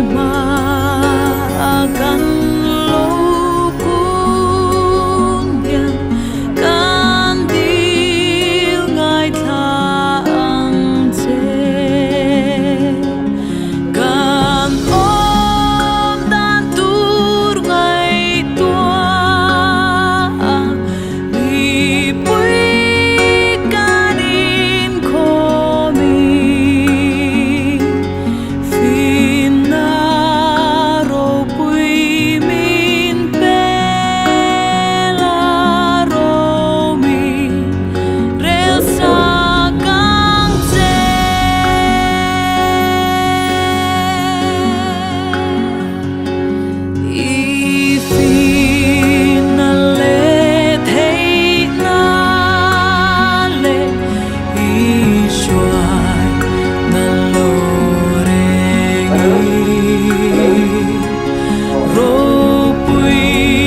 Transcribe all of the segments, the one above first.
Hmaa kan lo kun hian kan dil ngaithla ang che. Kan awm dan tur ngaihtuah a mipui kan inkhawm i finna ropui min pel a romi rel sak ang che. I finna leh theihna leh i hruaina lo reng i ropuina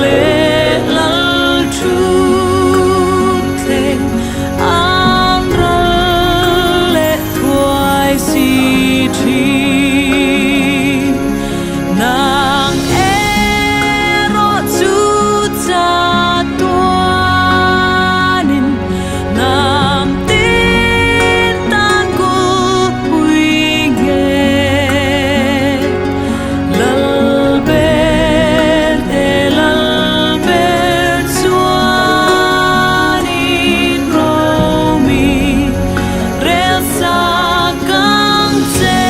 leh lal thutthleng an ral leh thuai si thin. Nang erawh chu chatuanin hnam tin tan kulhpui nge Lalber te Lalber chuanin Romi rel sak ang che.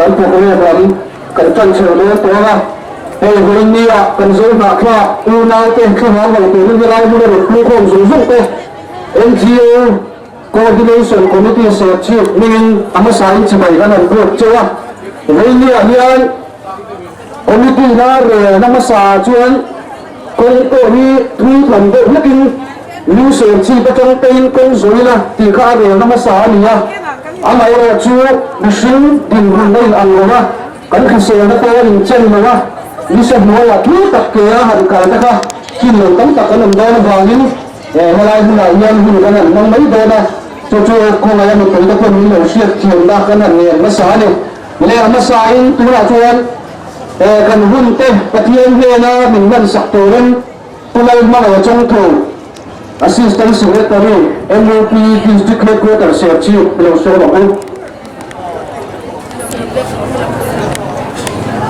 Kan programme lam kan tan chho dawn tawh a, hei vawiin nia kan zo hnahthlak unaute thlavang lo turin helai hmuna rawn hmuhkhawm zung zung te NGO Coordination Committee Serchhip hmingin a hmasain chibai kan han buat cheu a, vawiin niah hian Committee na rel a hmasa chuan kawng pawh hi thui tham deuh hlekin New Serchhip atang peiin kawng zawh ila tih kha a rel na hmasa a ni a, amaherawh chu mihring dinhmun a in ang lo a, kan hriselna pawh a inchen lo a, nisa hnuaiah thui tak ke a han kal te kha chin lo tam tak an awm dawn avangin helai hunah hian hun kan han hmang mai dawn a, chu chu khawngaih a mipui te pawh min lo hriat thiamna kan han ngen hmasa a ni. Leh a hmasain tunah chuan kan hunte Pathian hnena min hmansak turin Pu Lalhmangaih Chawngthu, Assistant Secretary, MOP District Headquarters Serchhip lo sawm ang u.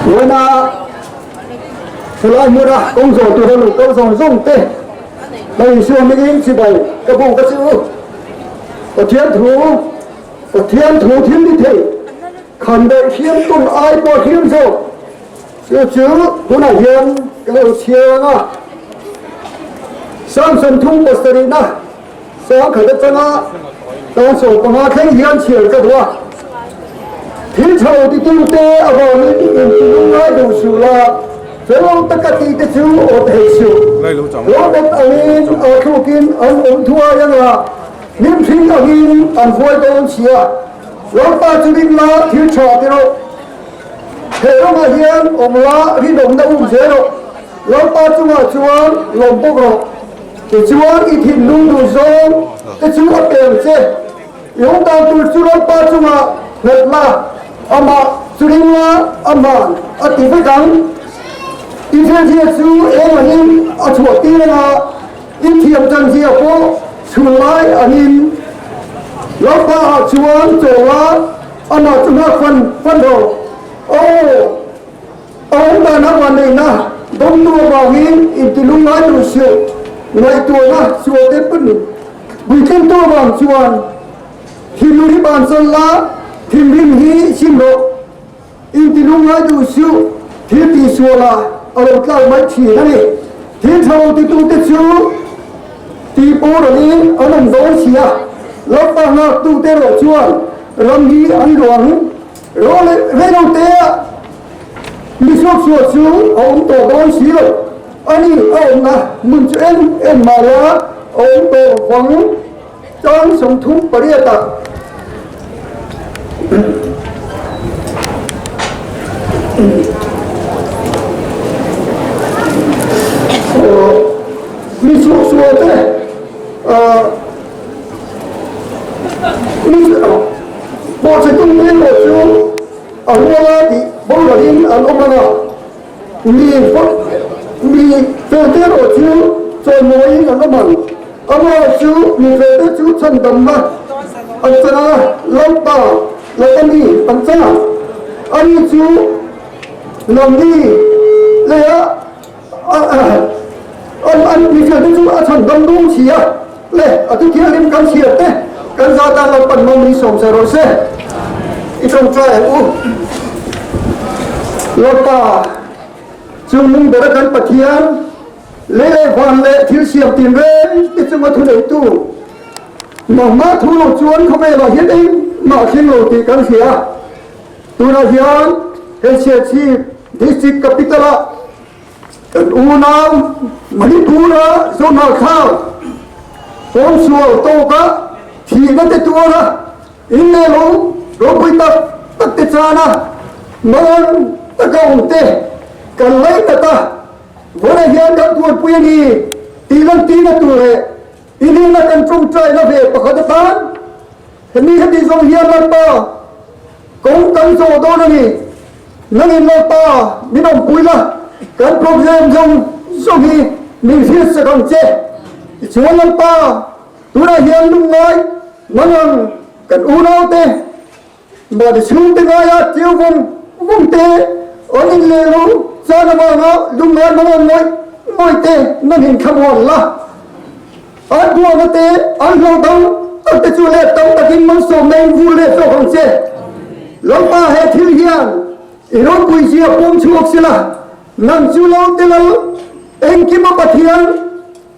Tuna helai hmuna kawng zawh tura luh kal zawng zawng te la insuam in chibai ka buk a che u. Pathian thu Pathian thu thil ni thei, khan daih hriam tum ai pawh hriam zawk. Chu chu tunah hian ka lo chhiar ang a. Psalm 37 na sangkhat atanga tan 15 thleng hian chhiar ka duh a. Thil chho titute avangin inti lungngai duh suh la, fel taka tihte chu aw thei suh. Robert angin a thlukin an awm thuai ang a. Hlim hring angin an huai dawn si a, Lalpa chu ring la thil tha ti rawh. He ramah hian awm la rinawmna um zel rawh. Lalpa chungah chuan lawm bawk rawh. Tichuan i thinlung duh zawng te chu a pe ang che. I awm dan tur chu Lalpa chungah nghat la, amah chu ring la ama'n a ti vek ang. I thilzia chu eng angin a chhuah tir anga, I thiam chan zia pawh chhun lai angin Lalpa ah chuan chawl a, amah chu nghak fan fan rawh. Aw, a awm dan a vanneihna dawmtu avangin inti lungngai duh suh, ngaihtuahna sualte pawn puitlingtu avang chuan thinlung hi bansan la, thinrim hi sim rawh. Inti lungngai duh suh, thil tihsualah a lo tlak mai thin a ni. Thil tha lo titute chu tih pawrawlin an awm dawn si a, Lalpa nghaktute erawh chuan ram hi an luang reilote a, mi suaksual chu a awm tawh dawn si lo. A ni, a awmna hmun chu en en mah la a awm tawh vang. Chang 38 ah mi suaksual te mi bawhchhe tum te erawh chu a ruala tih boralin an awm ang a, mi mi fel te erawh chu chawimawiin an awm ang. Amah chu mi felte chu chhandamna an chan a, Lalpa laka mi an chan a. Ani chu nangni leia an mi felte chu a chhandam dawn si a. Le, a thu thianghlim kan chhiar te, kan za tan Lalpan mawmi sawm che rawh se. I tawngtai ang u. Lalpa, chungnung bera kan Pathian, Lei leh van leh thil siam tinreng te chunga thuneitu nangmah thu lo chuan khawvelah hian engmah thleng lo tih kan hria. Tunah hian hei Serchhip District Capital-ah kan unau Manipur-a Zohnalthau pawngsual tawka thihna te tuara in leh lo ropui tak tak te chana man taka awm te kan lainat a. Vawiin hian kan tuanpui a ni tih lantirna tur leh i hnena kan tawngtaina ve pakhat atan hemi heti zawng hian Lalpa kawng kan zawh dawn a ni. Nangin Lalpa min awmpui la, kan problem zawng zawng hi min hriatsak ang che. Tichuan Lalpa tunah hian lungngai mangang kan unaute Mahni chhungte ngaia tiu vawng vawng te, an in leh lo chan avanga lungngai hmang an ngawih ngawih te nan in thlamuan la. An buaina te, an hlauh dang tak te chu let tam takin malsawmna in vur leh zawk ang che. Lalpa he thil hian i ropui zia pawm chhuak sela, nang chu lo tel al, engkima Pathian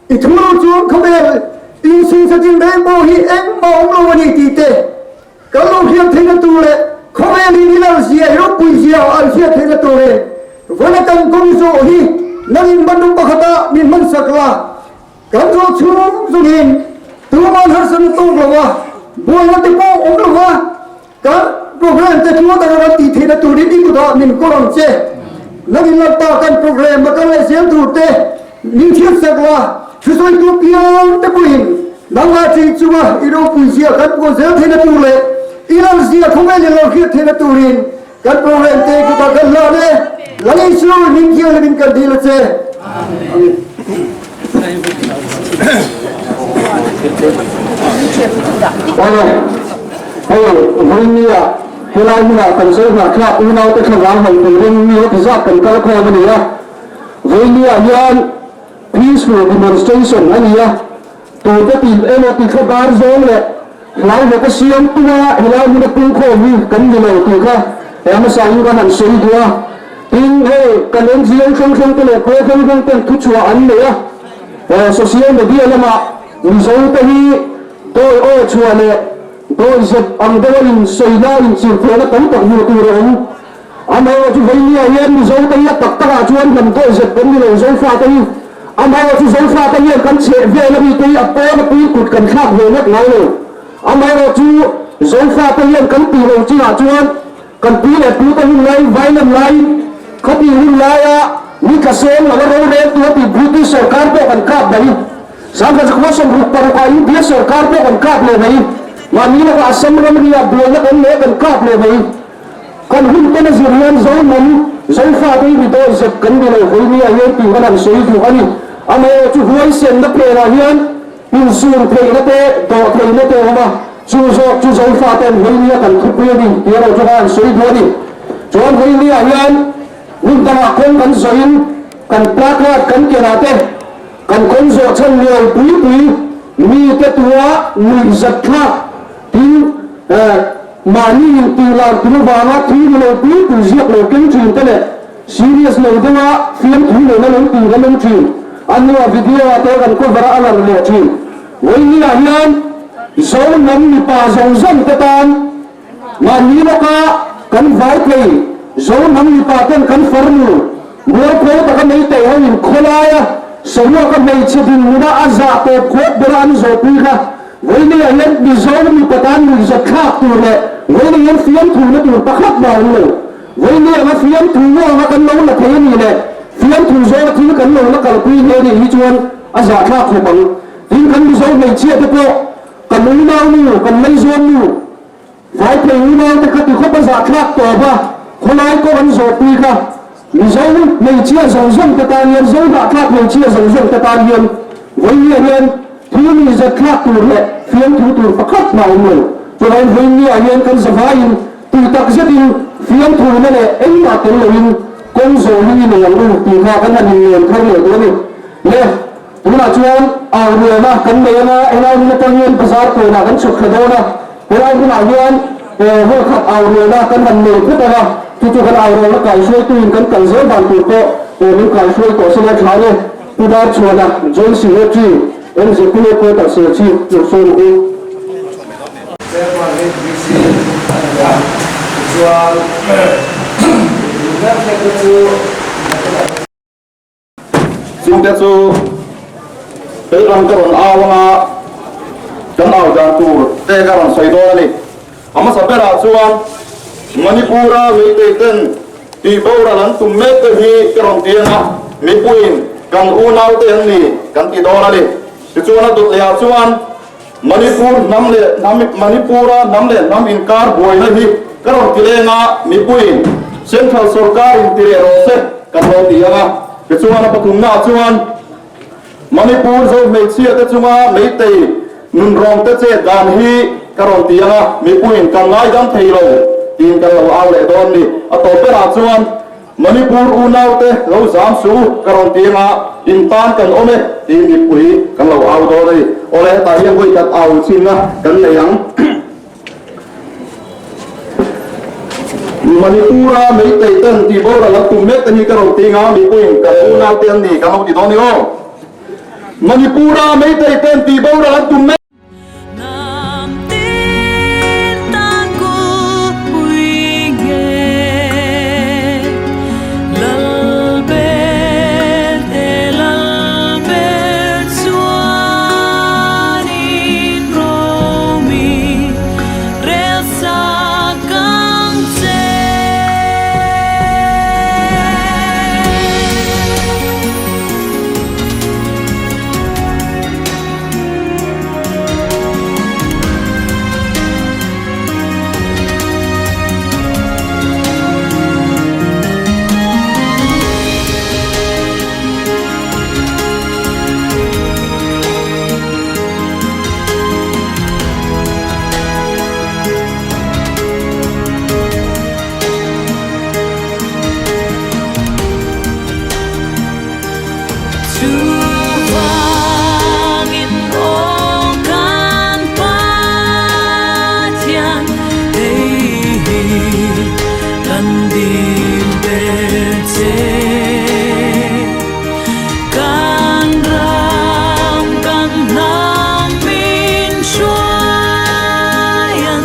i thu lo chuan khawvel insingsa chin reng pawh hi engmah awm lo a ni tih te kan lo hriat theihna tur leh khawvel in i lal zia, i ropui zia an hriat theihna turin vawna kan kawng zawh hi nang in hmanrua pakhatah min hmansak la. Kan zawh chhung zungin tuman harsatna tawk lo a, buaina te pawh awm lo a, kan program te tluang taka kan tih theihna turin i kutah min kawl ang che. Nangin Lalpa kan program a kal leh zel tur te min hriatsak la, thusawitu piang te pawhin nangmah ṭih chunga i ropui zia kan puan zel theihna tur leh i lalzia khawvel in lo hriat theihna turin Kan program te kutah kan hlan e. Lal Isu min thianghlim in kan dil a che. Amen. Aw, hei vawinia helai hmunah kan zo hnahthlak unaute thlavang hauh turin mi heti zat kan kal khawm a ni a. Vawinia hian peaceful demonstration a ni a. Tute tih emaw ti thla bar zawng leh hlai hlawka siam tuma helai hmuna pungkhawm hi kan ni lo tih kha he hmasa in kan han sawi duh a. Tin, hei kan NGO hrang hrang te leh pawl hrang hrang ten thuchhuah an nei a, social media lamah Mizo te hi dawi aw chhuah leh dawi zep ang deuha in sawina inchirthehna tam tak hmuh tur a awm. Amaherawh chu Vainia hian Mizo te hi a tak takah chuan hnam dawi zet kan ni lo, Zofa te hi. Amaherawh chu Zofa te hian kan chheh vel ami te hi a pawn a pui kut kan thlak ve ngawt ngai lo. Amaherawh chu Zofa te hian kan tih lo chinah chuan kan pi leh pu te hun lai, Vailam lai, khawpi hun laia ni tla sawm lova rorel tu a tih British sorkar pawh kan kap mai. 1966 ah India sorkar pawh kan kap leh mai. Mahni laka Assam ramri ah buaina kan leh kan kap leh mai. Kan hun ten a zir hian Zo hnam, Zofa te hi mi dawi zep kan ni lo vawinia hian tih kan han sawi duh a ni. Amaherawh chu huaisenna phenah hian insum theihna te, dawh theihna te a awm a, chu zawk chu Zofa ten vawinia kan thupui a ni tih erawh chu kan han sawi duh a ni. Chuan vawinia hian hmun dangah kawng kan zawhin kan placard kan kenah te kan kawng zawh chhan lian pui pui mite tua nuihzat thlak Tin, mahni intih lar tum avanga thil ni lo pui pui ziak lo keng thin te leh serious lo deuha fiamthu nena lo tih kan awm thin. A hnuah video ah te kan cover a a lang leh thin. Vawinia hian Zo hnam mipa zawng zawng te tan mahni lawka kan vai thei Zo hnam mipa ten kan farnu mualpho taka meitei ho in khawlaia saruaka hmeichhe dinhmuna a zah tawp khawp bera an zawhpui kha Vawinia hian Mizo mipa tan nuihzat thlak tur leh vawinia hian fiamthuhna tur pakhat mah a awm lo. Vawinia anga fiamthu anga kan lo la thei a nih leh fiamthu zawnga thil kan lo la kalpui hle nih hi chuan a zahthlak khawp ang. Tin, kan Mizo hmeichhia te pawh kan unaunu, kan laizawnnu, Vaiphei unaute kha ti khawp a zahthlak tawp a, khawlai kawng an zawhpui kha Mizo hmeichhia zawng zawng te tan hian, Zo zahthlak hmeichhia zawng zawng te tan hian vawinia hian thil mi zatthlak tur leh fiamthu tur pakhat mah a awm lo. Chuvangin vawinia hian kan zavaiin tui tak zetin fiamthuna leh engmah tel loin kawng zawh hi i nei ang u tih kha kan han inngen thar leh duh a ni. Le. Tunah chuan au ruana kan nei anga helai hun atang hian bazar kawnah kan chhuk thla dawn a, helai hunah hian hall khat au ruana kan han nei phawt anga, chu chu kan au ruana kaihruaituin kan kal zel dan tur pawh min kaihruai tawh sela tha e. Pu Darchhuana, Joint Secretary, MZP Headquarters Serchhip, Lawrhsawm u. Chairman HBC a ni a, tichuan ber hriatna chu Chungte chu kei ang ka rawn au anga kan au dan tur te ka rawn sawi dawn a ni. A hmasa berah chuan Manipur-a Meitei ten tih boral an tum mek te hi ka rawn ti anga mipuiin kan unaute an ni kan ti dawn a ni. Tichuan a dawt lehah chuan Manipur hnam leh hnam Manipur-a hnam leh hnam inkar buaina hi ka rawn ti leng a, mipuiin Central sorkarin ti leh rawh se kan lo ti ang a. Tichuan a pathumnaah chuan Manipur zo hmeichhia te chunga Meitei nunrawng te chet dan hi ka rawn ti ang a, mipuiin kan ngaidam thei lo tiin kan lo au leh dawn ni. A tawp berah chuan Manipur unaute lo zam su ka rawn ti anga in tan kan awm e tiin mipui kan lo au dawn a ni. Awle hetah hian vawi khat au chinna kan nei ang. Manipur-a Meitei ten tih boral an tum mek te hi ka rawn ti nga, mipuiin kan unaute an ni kan lo ti dawn ni aw. Manipur-a Meitei ten tih boral an tum mek. Hnam tin tan kulhpui nge Lal ber te Lal ber chuanin Romi rel sa kang che. Chuvangin aw kan Pathian hei hi kan dil ber che. Kan ram kan hnam min hruaian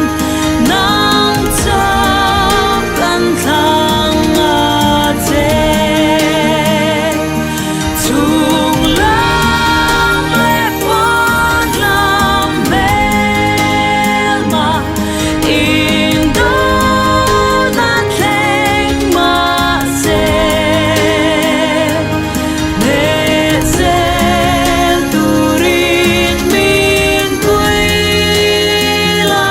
nang chauh kan thlang a che. Chung lam leh pawn lam hmelma indawhna thleng mahse hneh zel turin min pui la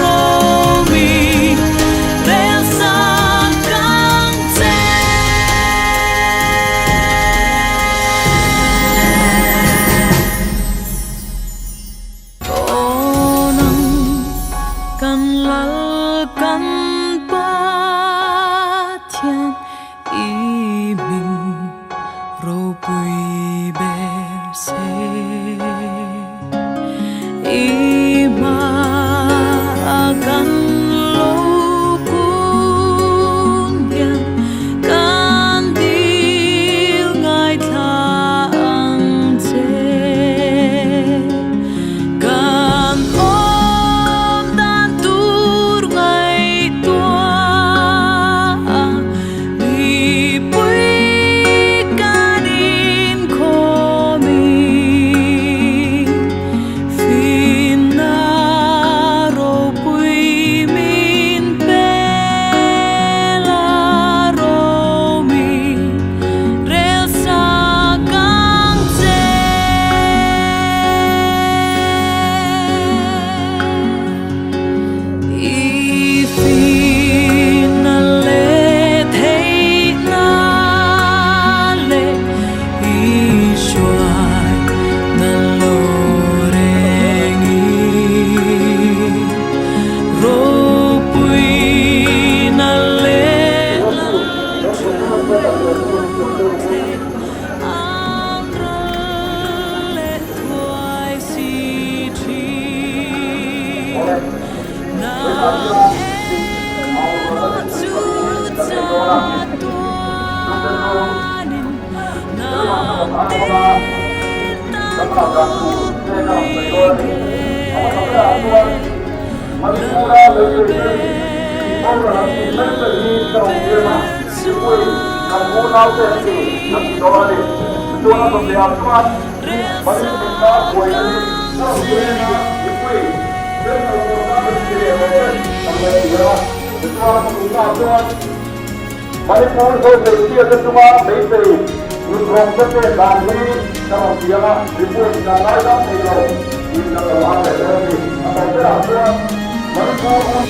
Romi rel sang kang che. Aw nang kan lal kan Pathian i hming ropui ber se. I hma kan lo kun hian kan dil ngaithla ang che. Kan awm dan tur ngaihtuah a mipui kan inkhawm i finna ropui min pel a romi rel sa kang che. I finna leh theihna leh i hruai na lo reng i ropui na leh lal thutthleng an ral leh thuai si thin. Nang erawh chu chatuanin nang tin tan kulhpui nge Lal ber lal ber chuanin rel sa kang che. Manipur zo hmeichhia te chunga meitei nunrawng te pek dan hi ka rawn ti ang a, mipui dan lai dang thei lo tih ka lo ang leh dawn a ni. A tawp berah chuan Manipur un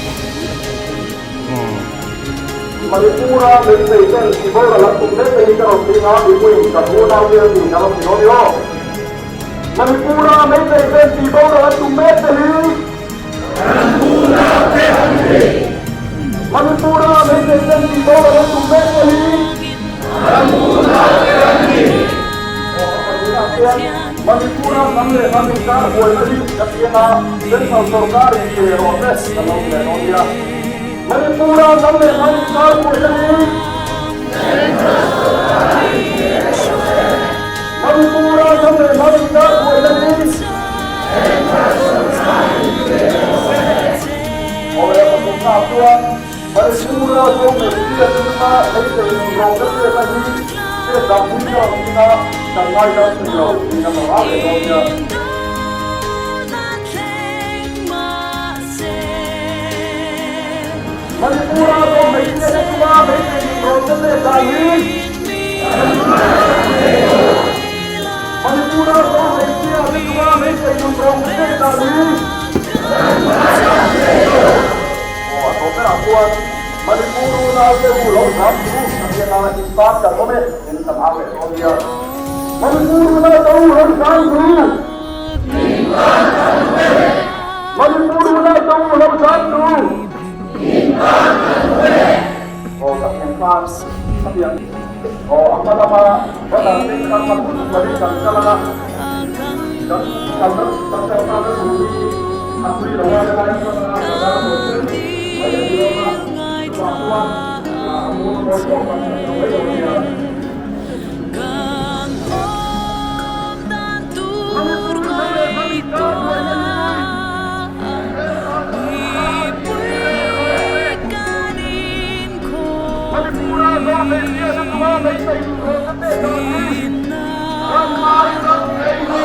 Manipur-a meitei ten tihboral an tum mek te hi ka rawn ti ang a, mipuiin kan unau te an ni ka lo ti dawn ni aw. Manipur-a meitei ten tihboral an tum mek te hi Kan unau te an ni. Manipur-a meitei ten tihboral an tum mek te hi Kan unau te an ni. Manipur-a hnam leh hnam inkar buaina hi ka piang a, Central sorkar in ti leh rawh se, kan lo ti leh dawn nia. Manipur-a hnam leh hnam inkar buaina hi Manipur-a hnam leh hnam inkar buaina hi Awle pathumnaah chuan Manipur-a zo hmeichhia te chunga meitei nunrawnna pekna hi chet dan pui ka rawn tina kan ngaidam thei lo tiin a hmang leh dawn nia. Manipur-a zo hmeichhia te chunga meitei nunrawnna pek dan hi Manipur-a zo hmeichhia te chunga meitei nunrawnna pek dan hi Aw a tawp berah chuan Manipur unaute u lo zam chu a hian a in tan kan awm e in kan au leh dawn nia. Manipur unaute u lo zam chu In tan kan awm e. Manipur unaute u lo zam chu In tan kan awm e. Aw ka thlen khan khatiang aw a hma lama va dang ding kha kan hmun kan kal anga kan kalna kan kal tana tur hi a tui lo a helai atanga bazar hawn zel mai a ni awm a chuvang chuan a hmun mawi tawk kan hre lo mai lo a nia. Manipur-a Zohmeichhia te chunga meitei inrawlna pek dan hi ram ngai ram thei lo.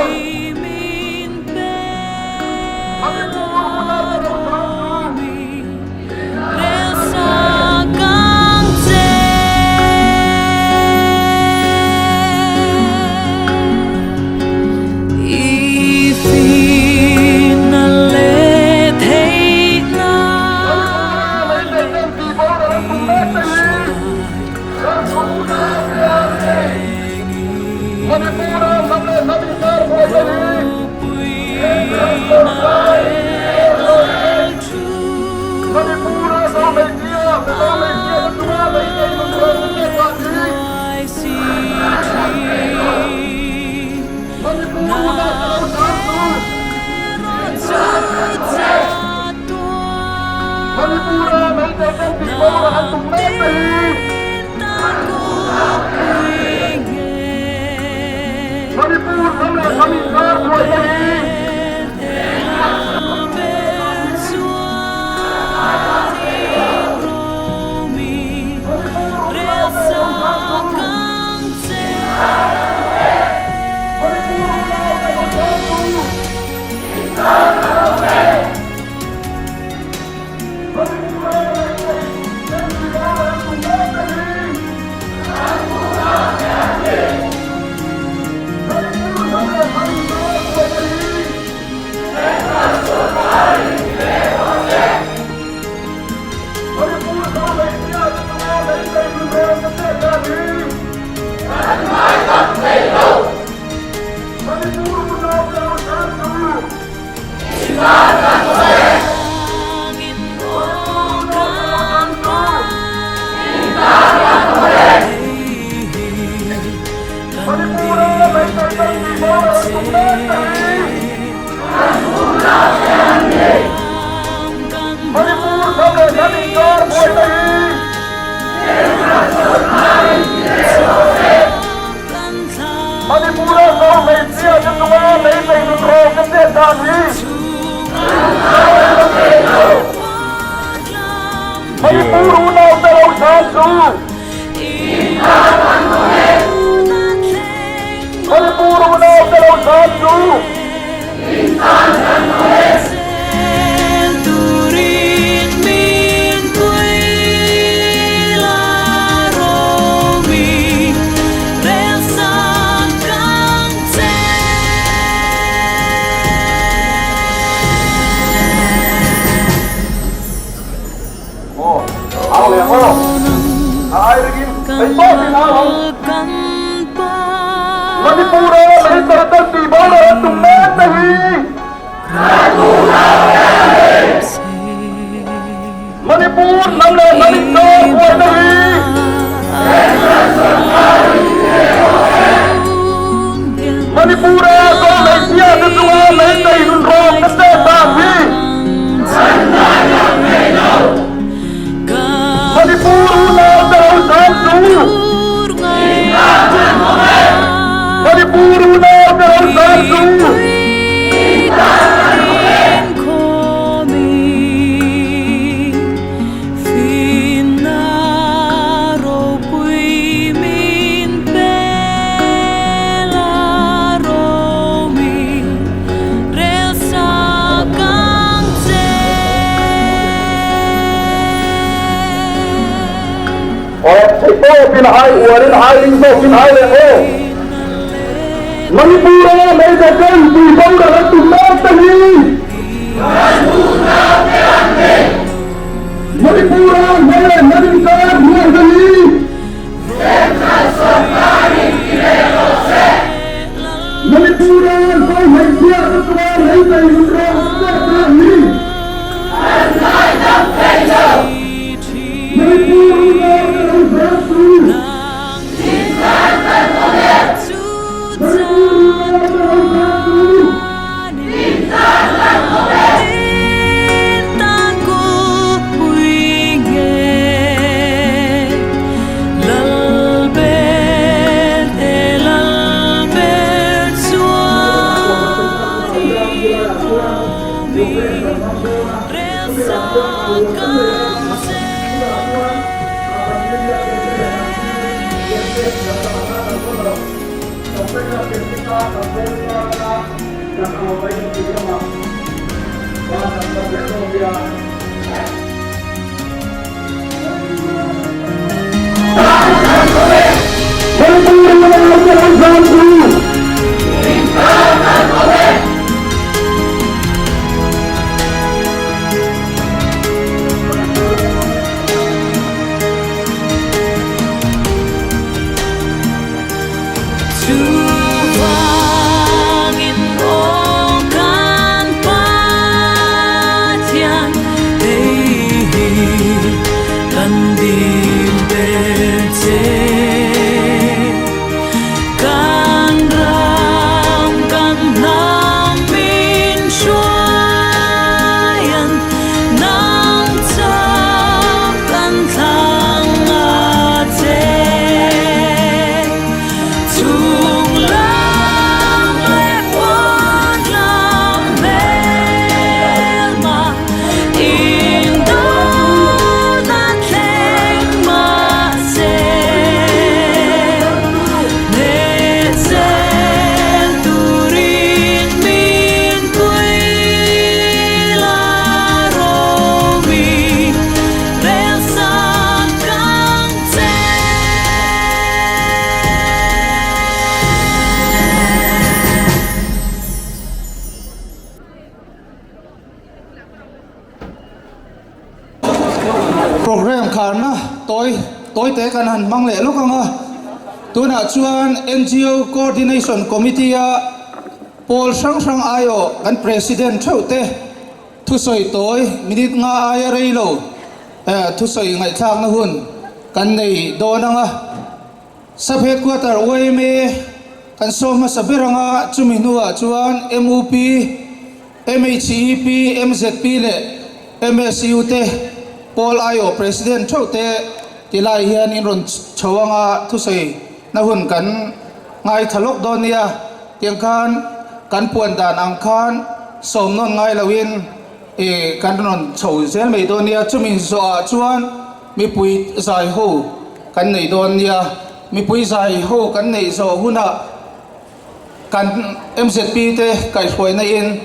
Manipur unaute lo chang chu. Manipur-a meitei ten tih boral an tum mek te hi ram unau te an ni. Manipur-a hnam leh hnam inkar buaina hi ram sorkar Manipur-a zo hmeichhia, Mizo hmeichhia te chunga meitei nunrawn pek dan hi Manipur unau te lo chang chu Manipur-a meitei ten tih boral an tum mek te hi Manipur hnam leh hnam inkar buaina hi Manipur-a zo hmeichhia te chunga meitei nunrawn ka chet dan hi Manipur unaute lo chhan chu Manipur unaute lo chhan chu. Manipur-a meitei ten tih boral an tum mek te hi Manipur hnam leh hnam inkar buaina hi Manipur-a zo hmeichhia te chunga meitei nunrawng na chet dan hi. Manipur unau te lo hram chu! Thei tawpin ai uarin ai ring zawkin ai leh aw. Manipur-a Major Gen tui boral an tum mek te hi Manipur-a hnam leh hnam inkar buaina hi Manipur-a Zohmeichhiatna chunga Meitei nunrawng an pek te hi Manipur unaute lo hram chu Manipur unaute lo hram chu. Programme kharna tawi tawite kan han hmang leh lawk ang a, tunah chuan NGO Coordination Committee a pawl hrang hrang aiawh kan President theuh te thusawi tawi minute nga aia rei lo thusawi ngaihthlakna hun kan nei dawn ang a. Sub Headquarter yma kan sawm hmasa ber ang a, chumi hnuah chuan mup, MHEP, mzp leh MSU te pawl aiawh President theuh te ti lai hian in rawn chho ang a, thusawi na hun kan ngaithla lawk dawn nia. Tiang khan kan puan dan ang khan sawm nawn ngai loin kan rawn chho zel mai dawn nia. Chumi zawhah chuan mipui zai ho kan nei dawn nia. Mipui zai ho kan neih zawh hunah kan mzp te kaihhruaina in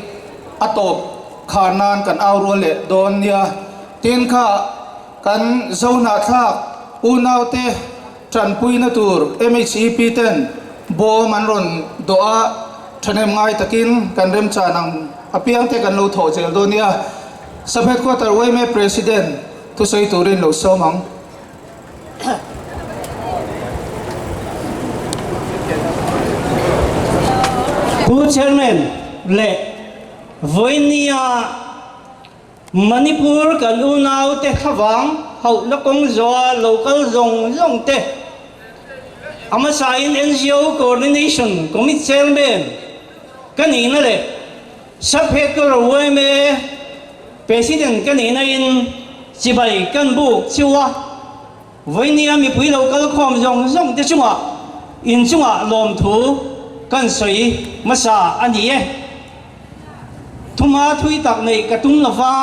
a tawp khar nan kan au rual leh dawn nia. Tin kha kan Zohnahthlak unaute tanpuina tur MHEP ten bawm an rawn dawh a, thahnem ngai takin kan remchan ang apiang te kan lo thawh zel dawn nia. Sub Headquarter yma President thusawi turin lo sawm ang. Pu Chairman leh Vawinia Manipur kan unaute thlavang hauhna kawng zawha local zawng zawng te a hmasain NGO Coordination Committee Chairman ka nihna leh Sub Headquarter yma President ka nihna in chibai kan buk chiu a, vawinia mipui lo kal khawm zawng zawng te chungah in chungah lawmthu. kan sawi hmasa a ni e. Thuma thui tak neih ka tum lova,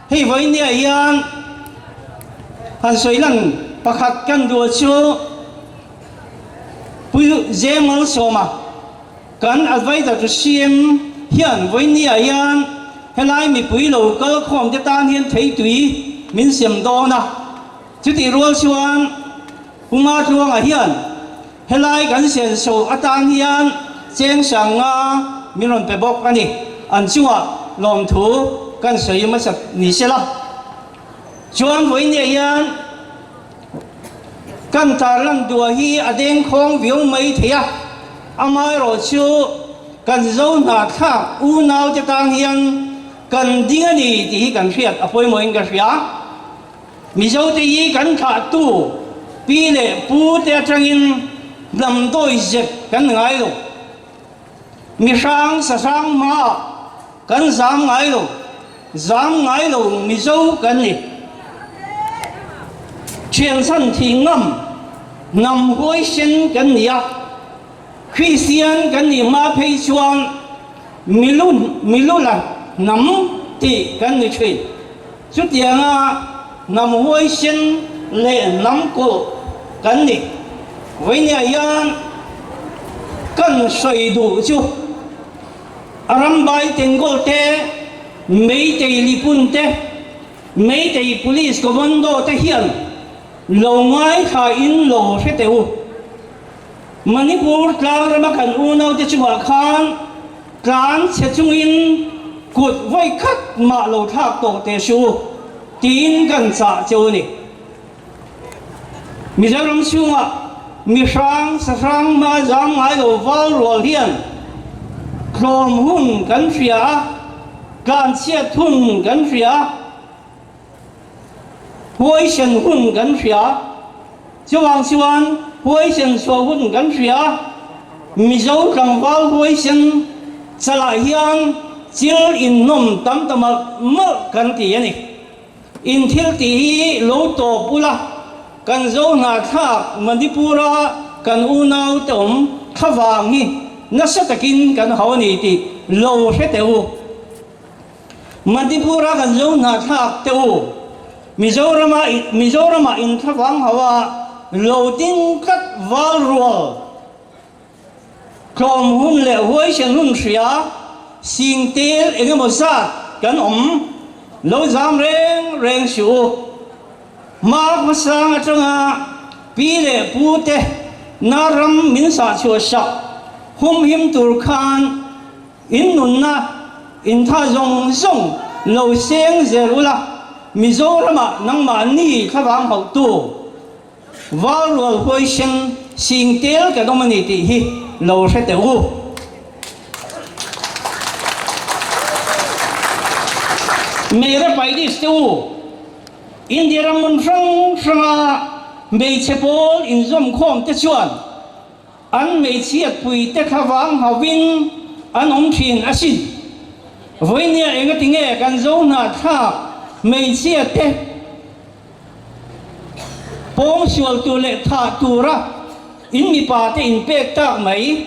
hei vawinia hian han sawi lan pakhat kan duh chu Pu Zemal Sawma kan Adviser to CM hian vawinia hian helai mipui lo kal khawm te tan hian theitui min sem dawn a, chutih rual chuan Pu Matluanga hian Helai kan senso atan hian cheng sanga min rawn pe bawk a ni. An chungah lawmthu kan sawi hmasa ni se la. Chuan vawinia hian kan tarlan duah hi a dengkhawng viau mai thei a, amaherawh chu kan zo hnahthlak unaute tan hian kan ding a ni tih hi kan hriat a pawimawhin ka hria. Mizote hi kan thlahtu pi leh pu te atangin hnam dawi zep kan ni ngai lo. Mi hrang sahrang hmaah kan zam ngai lo, zam ngai lo Mizo kan ni. Thianchhan thih ngam hnam huaisen kan ni a, Kristian kan nih hma phei chuan milu milula hnam tih kan ni thin. Chutianga hnam huaisen leh hnam kulh kan ni. Vawinia hian kan sawi duh chu Arambai Tengol te, Meitei Lipun te, Meitei Police Commando te hian lo ngaithla in lo hre teh u. Manipur tlang rama kan unaute chungah khan tlan chhe chungin kut vawi khat mah lo thlak tawh teh suh u tiin kan chah cheu a ni. Mizoram chhungah mi hrang sahrang hma zam ngai lo val rual hian tlawm hun kan hria a, tlanchhiat hun kan hria a, Huaisen hun kan hria, chuvang chuan huaisen chhuah hun kan hria. Mizo tlangval huaisen chalah hian chil inhnawm tam ta malh malh kan ti a ni. In thil tih hi lo tawp ula, kan zo hnahthlak Manipura kan unau te awm thlavang hi nasa takin kan hau a ni tih lo hre teh u. Manipur-a kan zo hnahthlak te u, Mizorama Mizorama inthlavang ho a lo ding tlat val rual tlawm hun leh huaisen hun hria sing tel eng emaw zat kan awm lo zam reng reng suh u. Hma hmasang atanga pi leh pu te na ram min sahchhuah sak humhim tur khan In nunna intha zawng zawng lo seng zel ula, Mizoramah nangmahni thlavang hauhtu val rual huaisen sing tel kan awm a ni tih hi lo hre teh u. Meira Paidis te u, India ram hmun hrang hranga hmeichhe pawl inzawmkhawm te chuan An hmeichhiatpui te thlavang hauhin an awm thin asin. Vawinia engati nge kan zo hnahthlak hmeichhia te pawngsual tur leh thah tura in mipa te inpek tak mai?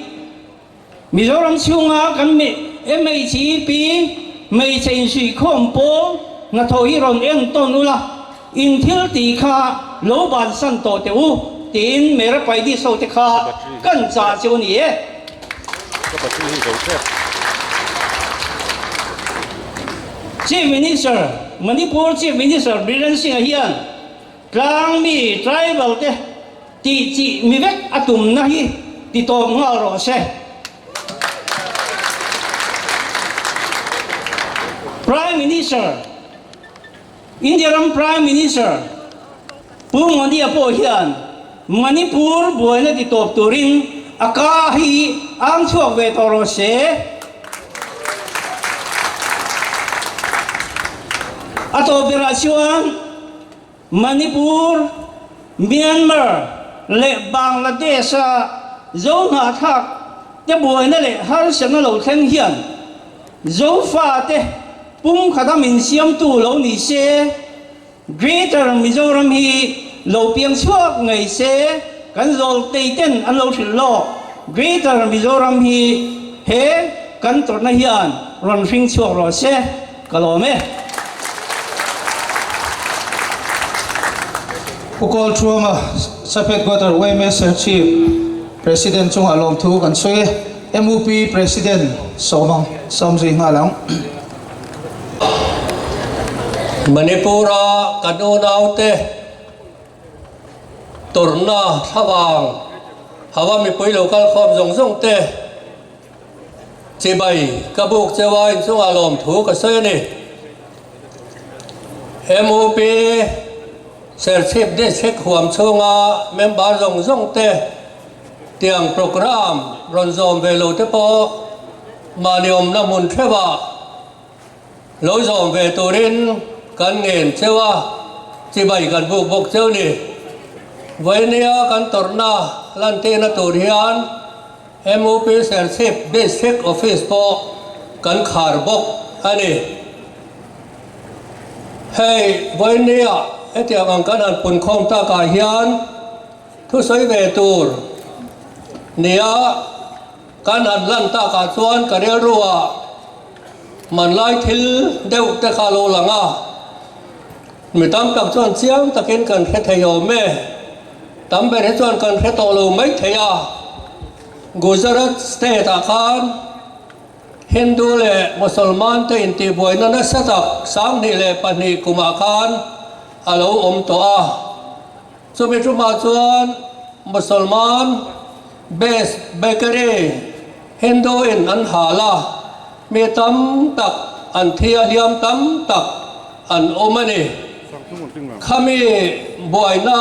Mizoram chhunga kan MHEP hmeichhe insuihkhawm pawl hnathawh hi rawn entawn ula, in thil tih kha lo bansan tawh teh u tiin Mera Paidis ho te kha kan chah cheu a ni e. Chief Minister, Manipur Chief Minister Biren Singh-a hian tlangmi tribal te Tih chih mi vek a tumna hi ti tawp nghal rawh se. Prime Minister, India ram Prime Minister Pu Modi-a pawh hian Manipur buaina ti tawp turin a ka hi ang chhuak ve tawh rawh se. A tawp berah chuan Manipur, Myanmar leh Bangladesh-a Zo hnahthlak te buaina leh harsatna lo thleng hian Zofate pumkhata min siamtu lo ni se, Greater Mizoram hi lo piang chhuak ngei se kan zawltei ten an lo hrilh lawk. Greater Mizoram hi he kan tawrhna hian rawn hring chhuak rawh se, ka lawm e. Pu Kawl Thuama, Sub Headquarter yma Serchhip President chungah lawmthu kan sawi e. MUP President sawm ang, sawm zui nghal ang. Manipur-a kan unaute tawrhna thlavang hawa mipui lo kal khawm zawng zawng te chibai ka buk cheu a inchungah lawmthu ka sawi a ni. MUP Serchhip District huam chhunga member zawng zawng te tiang programme rawn zawm ve lo te pawh mahni awmna hmun theuhah Lo zawm ve turin kan ngen cheu a, chibai kan buk bawk cheu ni. Vawinia kan tawrhna lantirna tur hian MUP Serchhip District Office pawh kan khar bawk a ni. Hei vawinia hetiang ang kan han punkhawm takah hian thusawi ve tur nia Kan han lan takah chuan ka rilruah hmanlai thil deuh te kha a lo lang a, mi tam tak chuan chiang takin kan hre thei awm e, tam ber hi chuan kan hre tawh lo mai thei a. Gujarat state ah khan Hindu leh Mosolman te intihbuaina nasa tak 2002 kumah khan a lo awm tawh a. Chumi tumah chuan Mosolman Best Bakery Hindu in an hal a, mi tam tak an thi a hliam tam tak an awm a ni. Khami buaina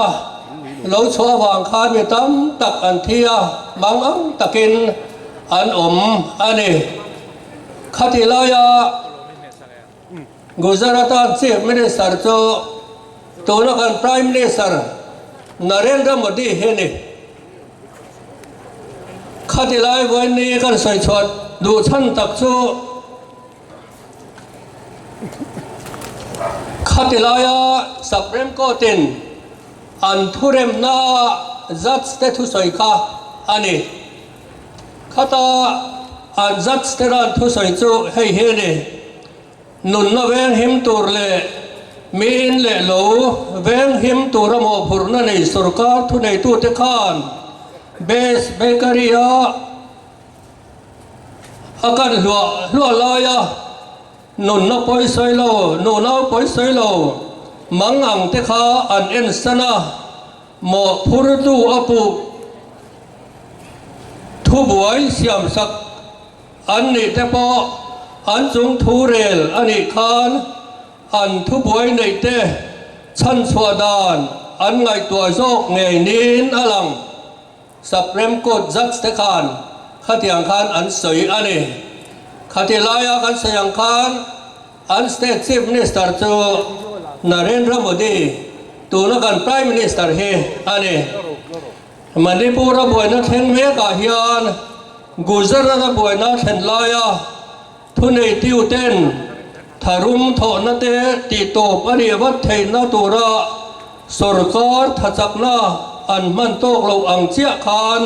lo chhuah avang khan mi tam tak an thi a, mang ang takin an awm a ni. Khati laia Gujarat-a Chief Minister chu tuna kan Prime Minister Narendra Modi hi a ni. Khati lai vawiin kan sawi chhuah duh chhan tak chu khati laia Supreme Court-in an thuremna judge te thusawi kha a ni. Khata an judge te ran thusawi chu hei hi a ni. Nunna veng him tur leh mi in leh lo veng him tura mawhphurhna nei sorkar thuneitute khan Best Bakery-a a kan hluah hluah laia nunna pawisawi lo, nunau pawisawi lo mang ang te kha an ensan a, mawhphurtu a puh thubuai siamsak An nih te pawh an chung thu rel a nih khan an thubuai neih te chhanchhuah dan an ngaihtuah zawk ngei niin a lang. Supreme Court judge te khan khatiang khan an sawi a ni. Khati laia kan sawi ang khan an state chief minister chu Narendra Modi, tuna kan prime minister hi a ni. Manipur-a buaina thleng mekah hian Gujarat-a buaina thlen laia thuneitiuten tharum thawhna te tihtawp a nih vat theihna tura sorkar thachakna an hman tawk loh ang chiah khan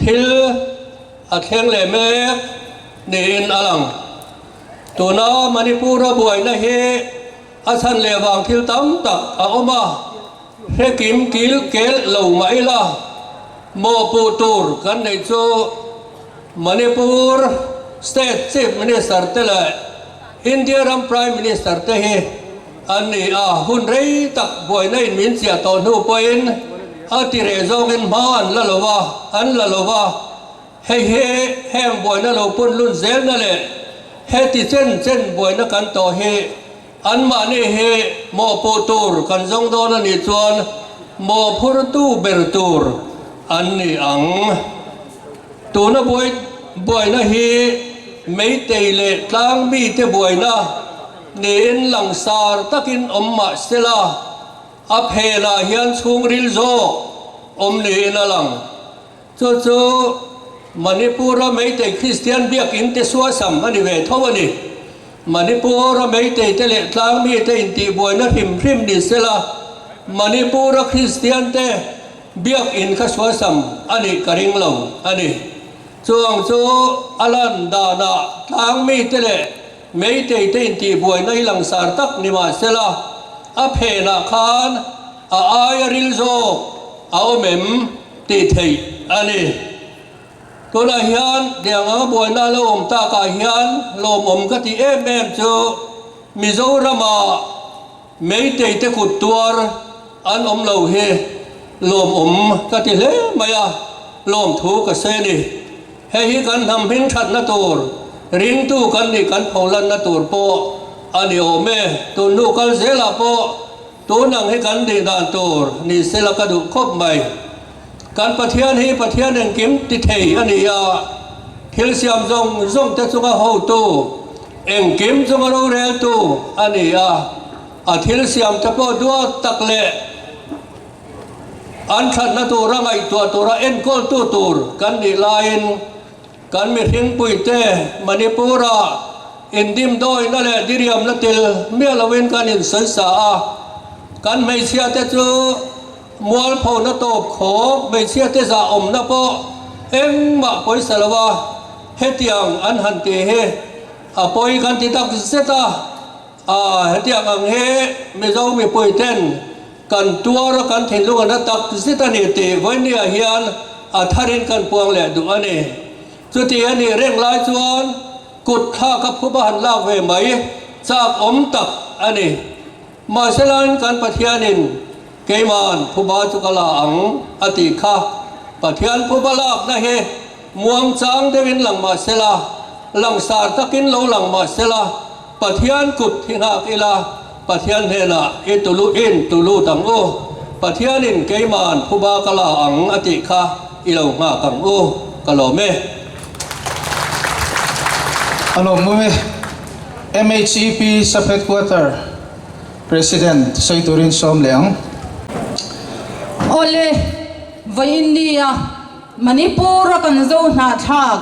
thil a thleng leh mek niin a lang. Tuna Manipur-a buaina hi a chhan leh vang thil tam tak a awm a. Hre kim kil kel lo mah ila, mawhpuh tur kan neih chu Manipur State Chief Minister te leh India ram Prime Minister te hi an ni a, hun rei tak buaina in min chiah tawh hnu pawhin a ti reh zawngin hma an la lo a, an la lo va, hei hi heng buaina lo pun lun zelna leh heti chen chen buaina kan tawh hi Anmahni hi mawhpuh tur kan zawng dawn a nih chuan mawhphurtu ber tur an ni ang. Tuna buai buaina hi Meitei leh tlang mite buaina niin langsar takin awm mah sela, a phenah hian chhungril zawk awm niin a lang. Chu chu Manipur-a Meitei Kristian biakinn te suasam a ni ve tho a ni. Manipur-a Meitei te leh tlang mite intihbuaina hrim hrim ni sela, Manipur-a Kristian te biakinn kha suasam a nih ka ring lo a ni. Chuang chu a lan danah tlang mite leh Meitei te intihbuaina hi langsar tak ni mahsela a phenah khan a aia ril zawk a awm em tih theih a ni. Tunah hian tiang anga buaina a lo awm takah hian lawmawm ka tih em em chu Mizorama Meitei te kut tuar an awm lo hi lawmawm ka ti hle mai a, lawmthu ka sawi a ni. Hei hi kan hnam hming thatna tur, ringtu kan nih kan pholanna tur pawh a ni awm e. Tun hnu kal zelah pawh tun ang hi kan nih dan tur ni sela ka duh khawp mai. Kan Pathian hi Pathian engkim ti thei a ni a, thil siam zawng zawng te chunga hotu, Engkim chunga roreltu a ni a, a thil siamte pawh duat tak leh an thatna tura ngaihtuah tura enkawltu tur kan nih laiin kan mihringpuite Manipur-ah indimdawina leh diriamna tel miah loin kan insawisa a, kan hmeichhiate chu mualphona tawp khawp hmeichhiate zahawmna pawh engmah pawisa lo a. Hetiang an han ti hi a pawi kan ti tak zet a, aa hetiang ang hi Mizo mipui ten kan tuar a kan thinlung a na tak zet a ni tih vawinia hian a tharin kan puang leh duh a ni. Chuti a nih reng lai chuan kut thlak a phup a han lak ve mai chak awm tak a ni. Mahselain kan Pathianin keiman phuba chu ka la ang a tih kha Pathian phuba lakna hi Muangchang deuhin lang mah sela, langsar takin lo lang mah sela, Pathian kut hi nghak ila, Pathian hnenah i tulu in tulu dang u, Pathianin keiman phuba ka la ang a tih kha i lo nghak ang u, ka lawm e. A lawmawm e. MHEP Sub-Headquarter President sawi turin sawm leh ang. Awle, vawiin nia Manipur a kan zo hnahthlak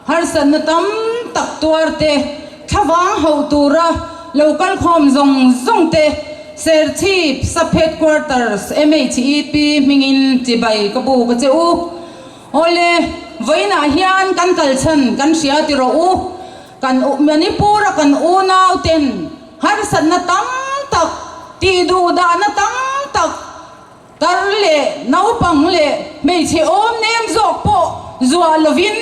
harsatna tam tak tuar te, thlavang hauh tura lo kal khawm zawng zawng te Serchhip Sub Headquarters MHEP hmingin chibai ka bu ka che u. Awle, vawiinah hian kan kal chhan kan hria ti rawh u. Kan Manipur a kan unau ten harsatna tam tak, tih duh dahna tam tak, Tar leh naupang leh hmeichhe awm nem zawk pawh zuah lovin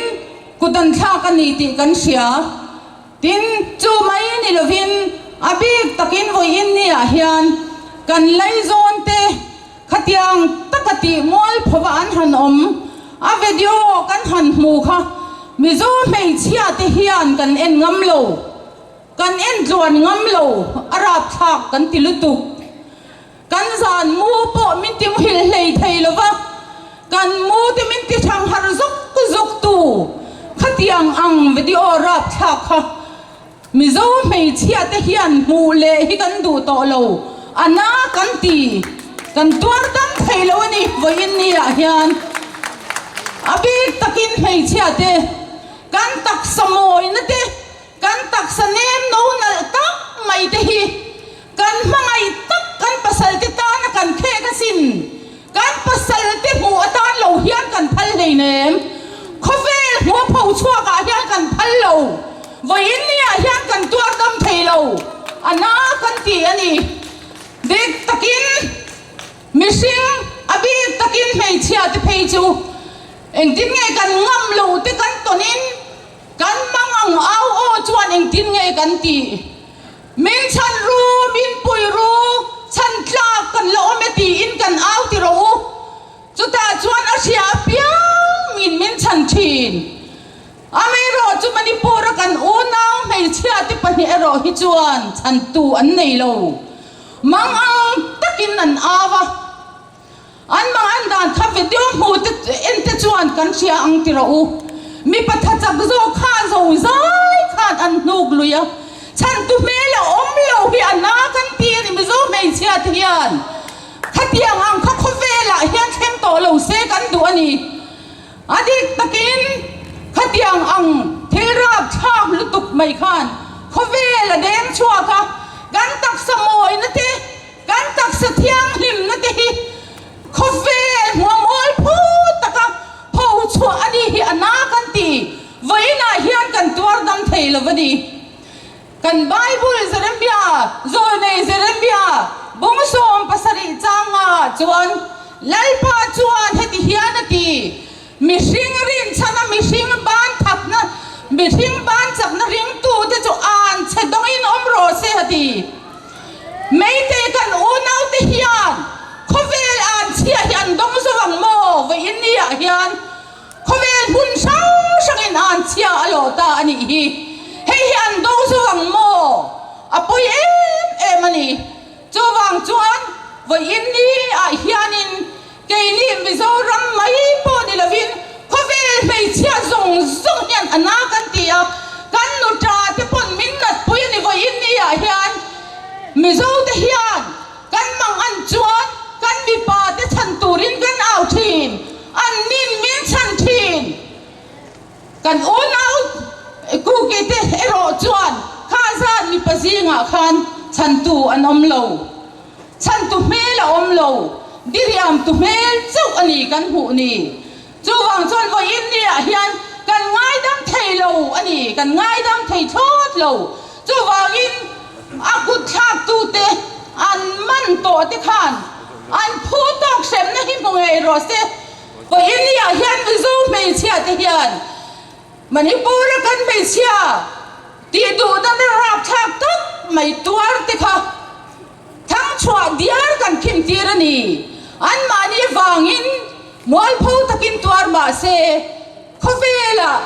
kut an thlak a ni tih kan hria. Tin, chu mai ni lovin a bik takin vawiin niah hian kan laizawn te khatiang taka tih mual phova an han awm a video kan han hmu kha Mizo hmeichhia te hian kan en ngam lo, kan en tluan ngam lo, a rapthlak kan ti lutuk. Kan zan mu pawh min ti muhil hlei thei lo va, kan mu te min ti thang har zuk zuk tu khatiang ang video rapthlak kha Mizo hmeichhia te hian hmuh leh hi kan duh tawh lo, a na kan ti, kan tuar dam thei lo a ni vawiin ni ah hian a bik takin hmeichhia te kan taksa mawina te kan taksa nem no nalh tak mai te hi Kan hmangaih tak kan pasalte tana kan khek asin. Kan pasalte hmuh atan lo hian kan phal hleinem. Khawvel hmuh a pho chhuakah hian kan phal lo. Vawiin niah hian kan tuar dam thei lo. A na kan ti a ni. Dik takin mihring a bik takin hmeichhia te phei chu engtin nge kan ngam lo te kan tawnin kan mang ang au aw chuan engtin nge kan tih. Min chhan ru, min pui ru, chhan tlak kan la awm e tiin kan au ti rawh u. Chutah chuan a hria apiang min min chhan thin. Amaherawh chu Manipur-a kan unau hmeichhia te pahnih erawh hi chuan chhantu an nei lo. Mang ang takin an au a. An mang an dan kha video hmu te en te chuan kan hria ang ti rawh u. Mipa tha chak zawk kha zo zai khan an hnuk lui a, chhantu hmel a awm lo hi a na kan ti a ni Mizo hmeichhia te hian khatiang ang kha khawvelah hian thleng tawh lo se kan duh a ni. A dik takin khatiang ang thil rapthlak lutuk mai khan khawvel a deng chhuak a, kan taksa mawina te, Kan taksa thianghlimna te hi khawvel hmuah mual phu taka pho chhuah a ni hi a na kan ti. thei lo a ni. Kan Bible Jeremia, Zawlnei Jeremia bung 70 changa chuan Lalpa chuan heti hian a ti, Mihring rinchhana mihring ban thakna, mihring ban chakna ringtute chu an che dawngin awm rawh se a ti. Meitei kan unaute hian khawvel an chhia hi an dawng zo ang maw? Vawiin niah hian Khawvel hmun hrang hrangin an chhia a lawh ta a nih hi. Hei hi an do zo ang maw? A pawi em em a ni. Chuvang chuan vawiin ni ah hianin keini Mizoram mai pawh ni lovin khawvel hmeichhia zawng zawng hian a na kan ti a, kan nuṭa te pawn min natpui a ni vawiin ni ah hian Mizo te hian Kan mang an chuan kan mipa te chhan turin kan au thin, an nin min chhan thin. Kan unau Kuki te erawh chuan kha zan mipa zingah khan chhantu an awm lo, chhantu hmel a awm lo, diriamtu hmel chauh a ni kan hmuh ni. Chuvang chuan vawiin niah hian kan ngaidam thei lo a ni, kan ngaidam thei thlawt lo. Chuvangin a kut thlaktute an man tawh te khan an phu tawk hremna hi hmu ngei rawh se. Vawiin niah hian Mizo hmeichhia te hian Manipur-a kan hmeichhia tih duhdana rapthlak tak mai tuar te kha Thangchhuah diar kan khin tir a ni. Anmahni vangin mualpho takin tuar mah se, khawvelah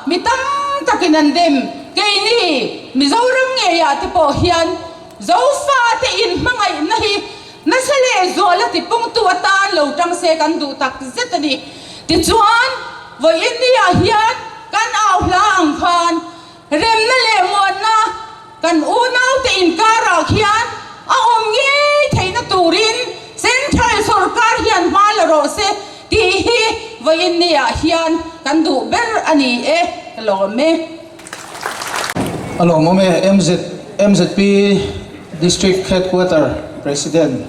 mi tam takin an dem. Keini Mizoram ngeiah te pawh hian Zofate inhmangaihna hi nasa leh zuala tipungtu atan lo tang se kan duh tak zet a ni. Tichuan, vawiin niah hian kan au hla ang khan Remna leh muanna kan unaute inkarah khian a awm ngei theihna turin Central sawrkar hian hma la rawh se tih hi vawiin niah hian kan duh ber a ni e, ka lawm e. A lawmawm e, MZ, MZP District Headquarter President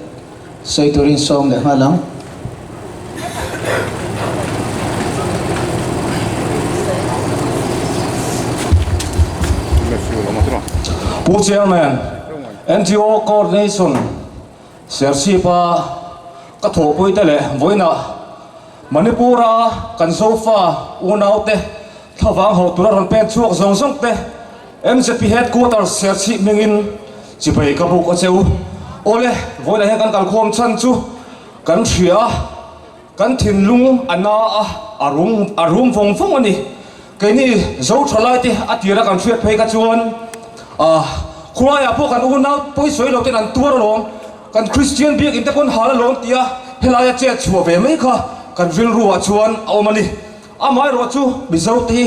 sawi turin sawm leh nghal ang. Pu Chairman, NGO Coordination Serchhip-a ka thawhpuite leh vawiinah Manipur-a kan Zofa unaute thlavang ho tura rawn pek chhuak zawng zawng te MZP Headquarters Serchhip hmingin chibai ka buk a che u. Awle, vawiinah hian kan kalkhawm chhan chu kan hria a, kan thinlung a na a, a rum a rum vawng vawng a ni. Keini Zo thalai te a tira kan hriat phei kha chuan ah khulaiah pawh kan unau pawisawi lo ten an tuar alawm, kan Kristian biakinn te pawn hal alawm tia helaia chet chhuah ve mai kha kan rilruah chuan a awm a ni. Amaherawh chu Mizo te hi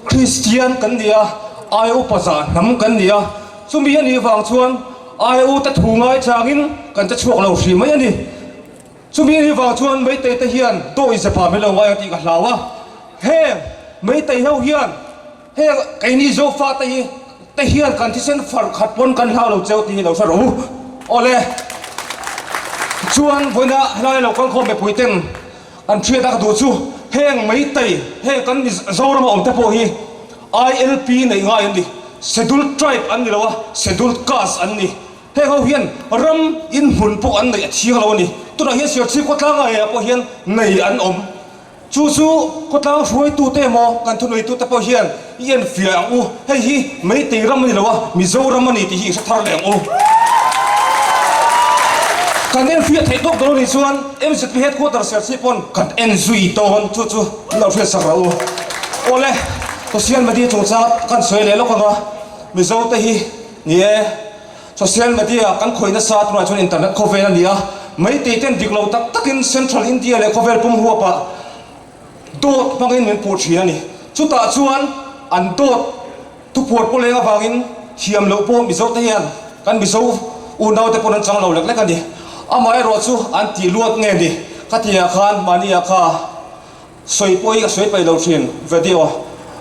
Kristian kan ni a, aia upa zah hnam kan ni a, chumi a nih vang chuan aia u te thu ngai changin kan che chhuak lo hrih mai a ni. Chumi a nih vang chuan Meitei te hian dawi zepa min lo ngai ang tih ka hlau a, heng Meitei ho hian heng keini Zofa te hi te hian kan thisen far khat pawn kan hlau lo cheu tih hi lo hre rawh u. Awle, chuan vawiina helai lo kalkhawm mipui ten An hriat a ka duh chu heng Meitei, heng kan Mizorama awm te pawh hi ILP neih ngai an ni, Scheduled Tribe an ni lo a, Scheduled Caste an ni. Heng ho hian ram inhmun pawh an neih a thiang lo a ni. Tunah hian Serchhip khawtlang ngaiah pawh hian nei an awm. Chu chu khawtlang hruaitute emaw kan thuneitute pawh hian I enfiah ang u, hei hi Meitei ram a ni lo a, Mizoram a ni tih hi i hre thar leh ang u. Kan enfiah theih tawk dawn a nih chuan MZP headquarter Serchhip pawn kan en zui dawn, chu chu min lo hriatsak rawh u. Awle, social media chungchang kan sawi leh lawk ang a, Mizo te hi ni e, social media kan khawih nasa tunah chuan internet khawvel a ni a, Meitei ten dik lo tak takin Central India leh khawvel pum huapah Dawt hmangin min puh thin a ni. Chutah chuan an dawt thupuar pawleng avangin thiam loh pawh Mizo te hian kan Mizo unau te pawn an chang lo lek lek a ni. Amaherawh chu an tih luat nge ni? Ka tihah khan mahniah kha sawi pawh hi ka sawi paih lo thin. Video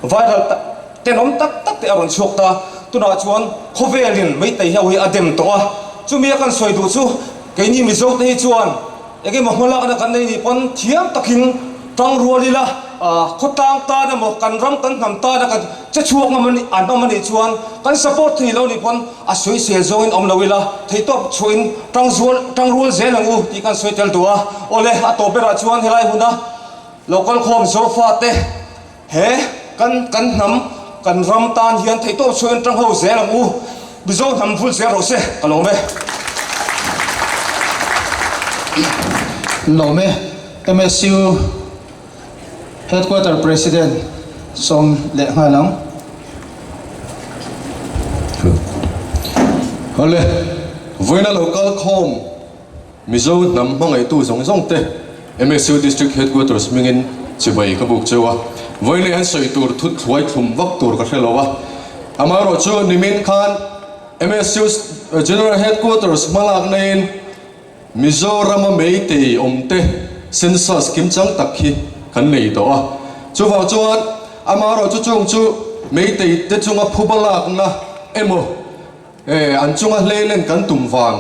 viral tak tenawm tak tak te a rawn chhuak ta. Tunah chuan khawvelin Meitei ho hi a dem tawh a. Chumi a kan sawi duh chu keini Mizo te hi chuan Eng emaw hmalakna kan nei nih pawn thiam takin. Tang rual ila, khawtlang tan emaw, kan ram kan hnam tana kan che chhuak ngam an awm a nih chuan kan support thei lo nih pawn a sawisel zawngin awm lo ila, theihtawp chhuahin tang zual tang rual zel ang u tih kan sawi tel duh a. Awle, a tawp berah chuan helai huna local khawm Zofa te he kan kan hnam kan ram tan hian theihtawp chhuahin tang ho zel ang u. Mizo hnam vul zel rawh se, ka lawm e. Lawm e. MSU Headquarter President sawm leh nghal ang. Awle, vawiina lo kal khawm Mizo hnam hmangaihtu zawng zawng te MSU District Headquarters hmingin chibai ka buk cheu a. Vawiin an sawi tur thut thluai thlum vak tur ka hre lo a. Amaherawhchu nimin khan MSU General Headquarters hmalak naiin Mizorama Meitei awmte census kimchang tak hi kan nei tawh a. Chuvang chuan amaherawhchu chung chu Meitei te chunga phuba lakna emaw an chunga hleilen kan tum vang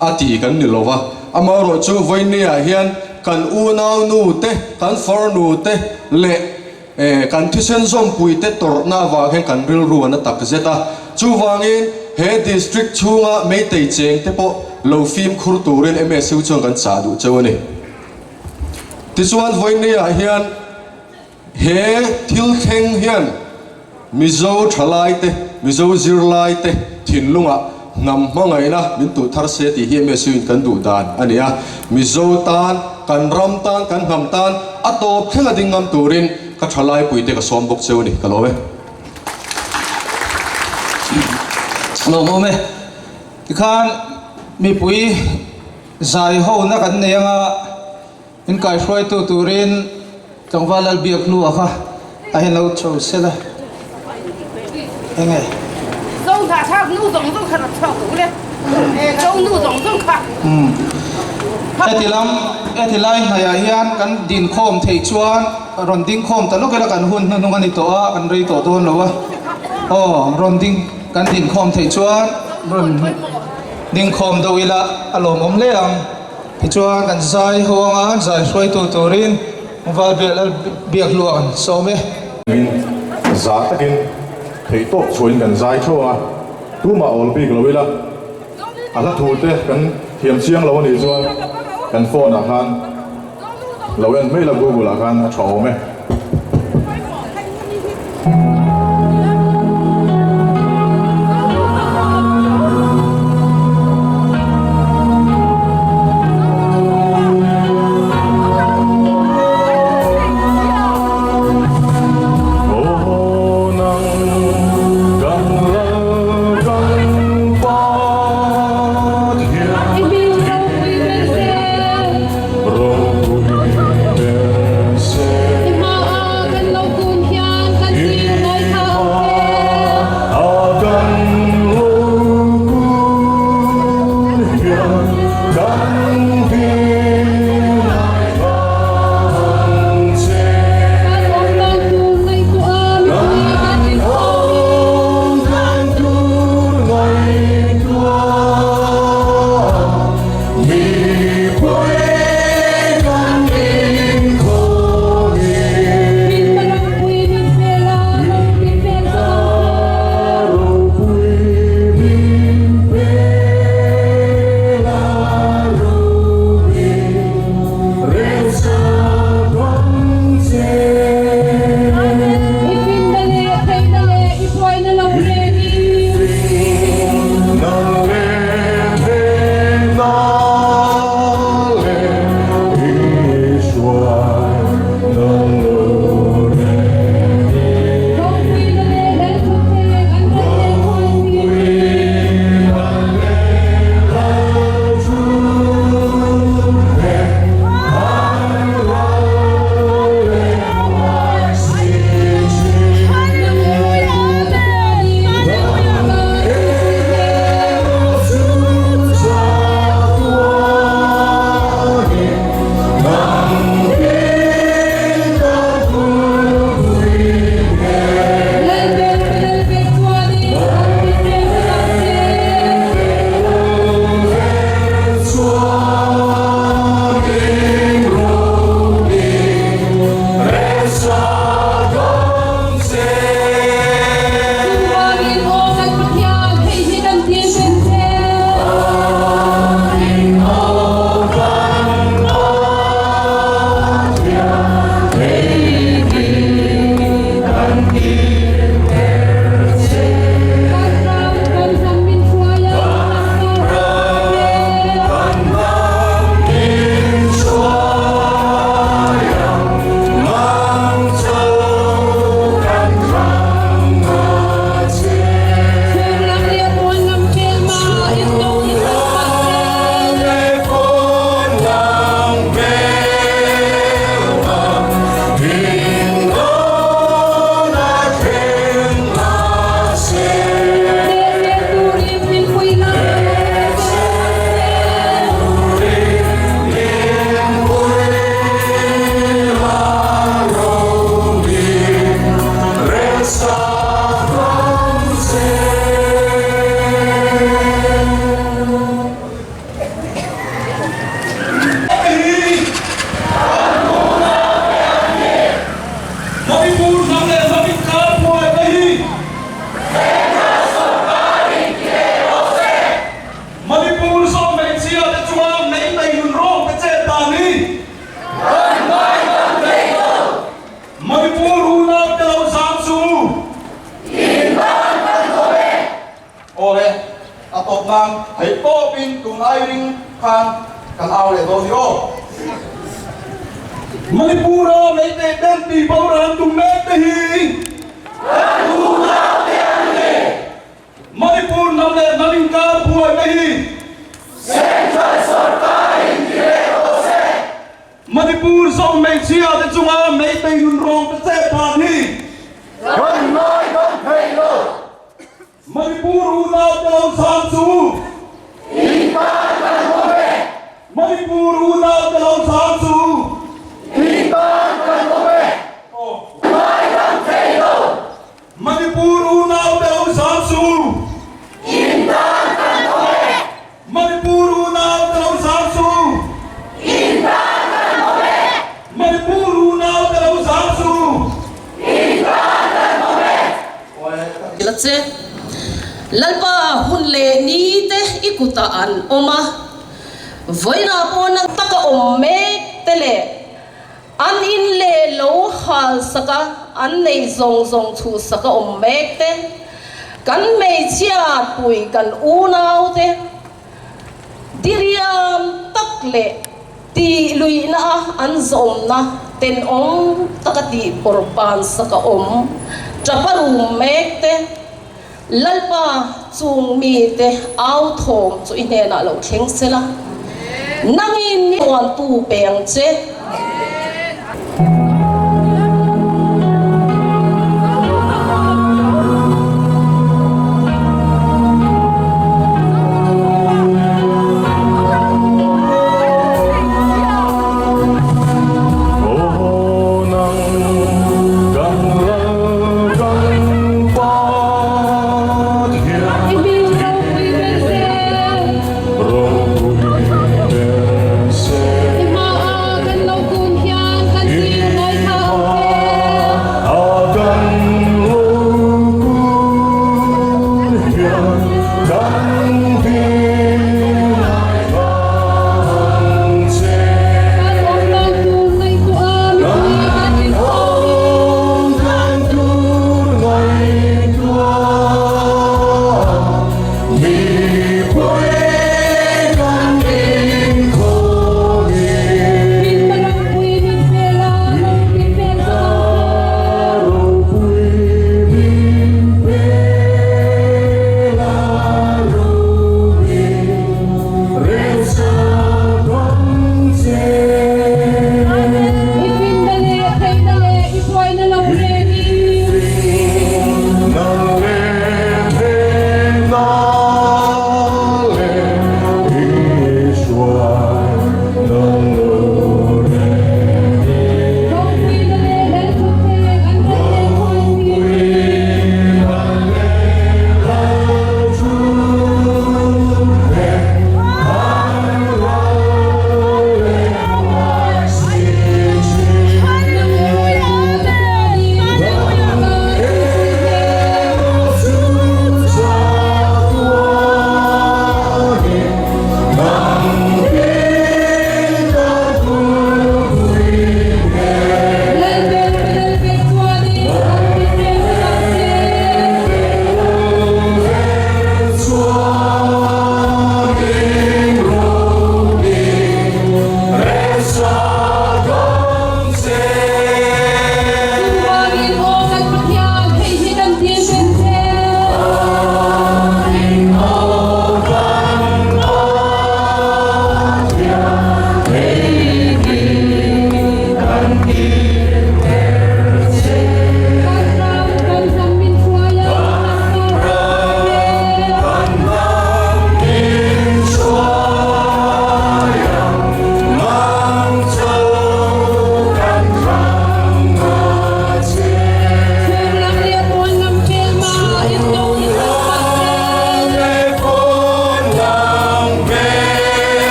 a ti kan ni lova. Amaherawhchu vawinia hian kan unau nu te, kan farnu te leh kan thisen zawmpui te tawrhna avang hian kan rilru a na tak zet a. Chuvangin he district chhunga Meitei cheng te pawh lo fimkhur turin MSU chuan kan chah duh cheu a ni. Tichuan vawinia hian he thil thleng hian Mizo thalai te, Mizo zirlai te thinlungah hnam hmangaihna min tuh thar se tih hi MSU in kan duh dan a ni a. Mizo tan, kan ram tan, kan hnam tan a tawp thleng a ding ngam turin ka thalai puite ka sawm bawk cheu a ni. Ka lawm e. Lawmawm e. Tikhan mipui zai hona kan nei anga In kaihruaitu turin tlangval Lalbiak hnua kha a hen lo chho sel a, enge? Zo hna thlak nu zawng zawng kha rawt chhuak duh le, zo nu zawng zawng kha. Heti lam, heti lai hnaihah hian kan dinkhawm theih chuan rawn dingkhawm ta lawk ila kan hun hnuhnung a ni tawh a, kan rei tawh dawn lo a. Aw, rawn ding, kan dinkhawm theih chuan rawn dingkhawm deuh ila a lawmawm hle ang. Tichuan kan zai ho anga zai hruaitu turin Valbiak Lal Biakhlua kan sawm e. Min zah takin theihtawp chhuahin kan zai theuh a, tumah awl bik lo ila, a hla thu te kan thiam chiang lo a nih chuan kan phone ah khan lo en mai la Google ah khan a tha awm e. nan theih tawpin tun ai ring khan kan au leh dawn ni aw. Manipur-a Meitei ten tih boral an tum mek te hi kan unau te an ni. Manipur hnam leh hnam inkar buaina hi Central sorkarin ti leh rawh se. Manipur zawng hmeichhia te chunga Meitei nun rawng te chet dan hi kan ngaidam thei lo. Manipur unau te lo chhang chu in tan kan awm e. Manipur unau te lo chhang chu in tan kan awm e. Ngaidam thei lo. Manipur unau te lo chhang chu in tan kan awm e. Manipur unau te lo chhang chu in tan kan awm e. Manipur unau te lo chhang chu in tan kan awm e. La che. Lalpa hun leh ni te i kutah an awm a, vawiinah pawh na taka awm mek te leh an in leh lo hal sak a, an nei zawng zawng chhuh sak a awm mek te, kan hmeichhia pui kan unau te diriam tak leh tih luihna a an zawmna tenawm taka tih pawrhpan sak a awm tapa rum mek te, Lalpa chung mite au thawm chu i hnenah lo thleng se la, nangin ni tuantu pe ang che.